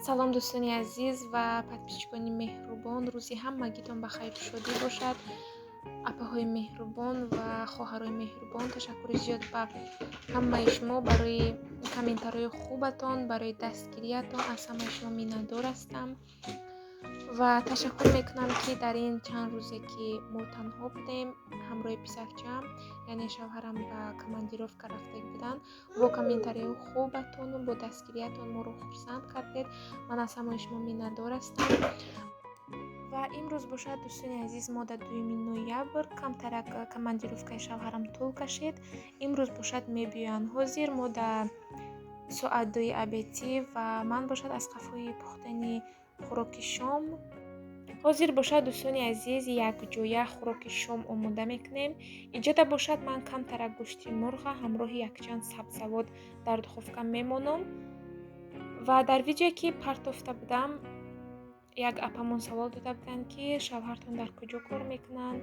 Салом, дӯстони азиз ва подписчикони меҳрубон. Рӯзи ҳамагитон ба хайру шодӣ бошад. Апаҳои меҳрубон ва хоҳарои меҳрубон, ташаккури зиёд ба ҳамаи шумо барои комментарҳои хубатон, барои дастгириятон. Аз ҳамаи шумо миннатдор ҳастам ва ташаккур мекунам, ки дар ин чанд рӯзе, ки мо танҳо будем ҳамроҳи писарчаам, яъне шавҳарам ба командировка рафта буданд, бо комментарияи хубатону бо дастгириятон моро хурсанд кардед. Ман аз ҳамаи шумо миннатдор ҳастам. Ва имрӯз бошад, дӯстони азиз, мо дар 2 ноябр, камтарак командировкаи шавҳарам тӯл кашид. Имрӯз бошад мебиёянд. Ҳозир мо дар соат 2 обедӣ ва ман бошад аз қафои пухтани хӯроки шом. Ҳозир бошад, дӯстони азиз, якҷоя хӯроки шом омода мекунем. Иҷода бошад, ман камтарак гӯшти мурға ҳамроҳи якчанд сабзавот дар духовка мемонам. Ва дар видеое, ки партофта будам, як апамон савол дода буданд, ки шавҳартон дар куҷо кор мекунанд.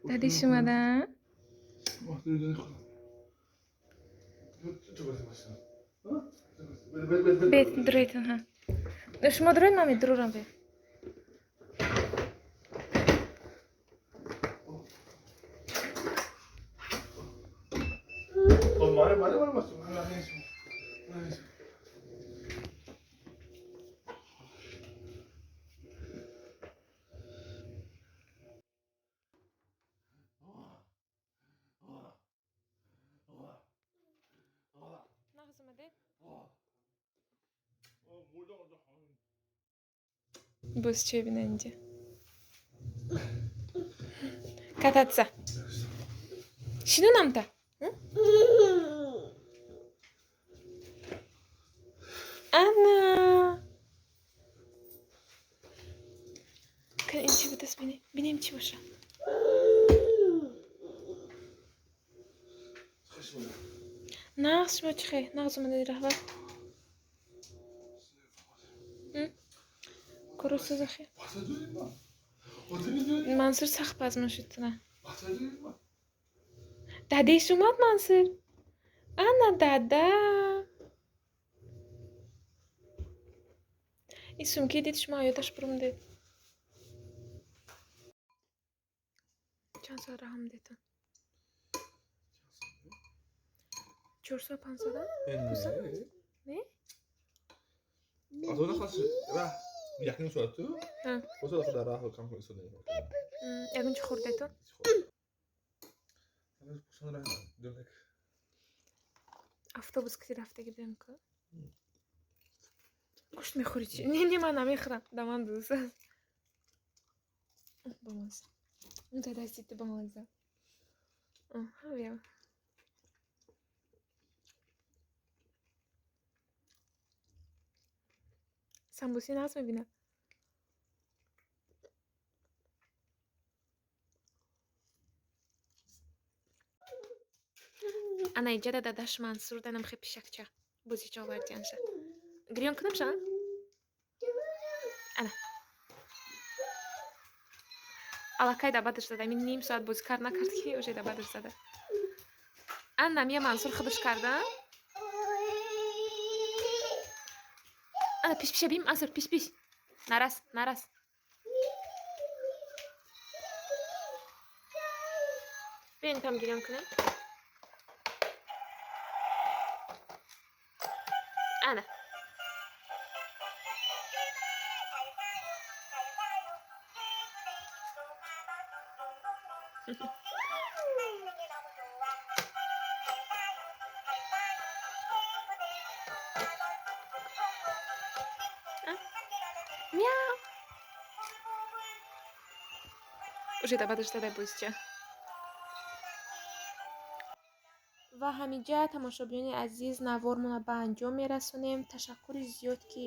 Дадиш омада? Бет дуройтон, ҳа. Шумо дуроед, ман медурорам бе. Боз чӣ бина инҷа? Кататься. Шинонамта? Ана. Ин чӣ будааст бинем? Бинем чӣ бошад. Нағз шумо чӣ хел? Нағз омадади раҳбар? Курусузахи. Мансур сахт пазмон шуд тuna. Дадеш омад Мансур? Ана дада. Ин сумки дид шумо ёдаш бурумдед. Чанд соат раҳм дедтон? 4 соат 5 соат? Не? Якним соату? Ҳозир дар раҳ кам истода. Ягон чӣ хӯрдетон? Автобус кити рафтаги будем ку? Гӯшт мехӯри чи? Не, не, ман намехӯрам. Да ман дӯст аст. Бамаза. Дастити бамаза. Бия. Самбуси нағз мебинад. Ана иҷада дадаш Мансур данам хе пишакча. Бозича овардианша. Гирён кунам шан? Ана. Аллакай дабадаш зада. Мин ним соат бозӣ кар накард ки уже дабадаш зада. Ана мия Мансур худаш карда. Ана пиш пиша бим Мансур пиш пиш. Нарас, нарас. Биёин там гирён кунем. Ана. Мяу. Уже дабадаш зада бозича. Ва ҳамиҷа тамошобинони азиз навормона ба анҷом мерасонем. Ташаккури зиёд ки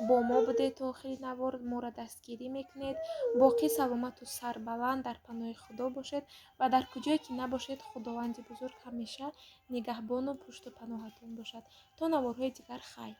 бо мо будед то охири навор, моро дастгирӣ мекунед. Боқӣ саломату сарбаланд дар паноҳи Худо бошед ва дар куҷое ки набошед, Худованди бузург ҳамеша нигаҳбону пушту паноҳатон бошад. То наворҳои дигар хайр.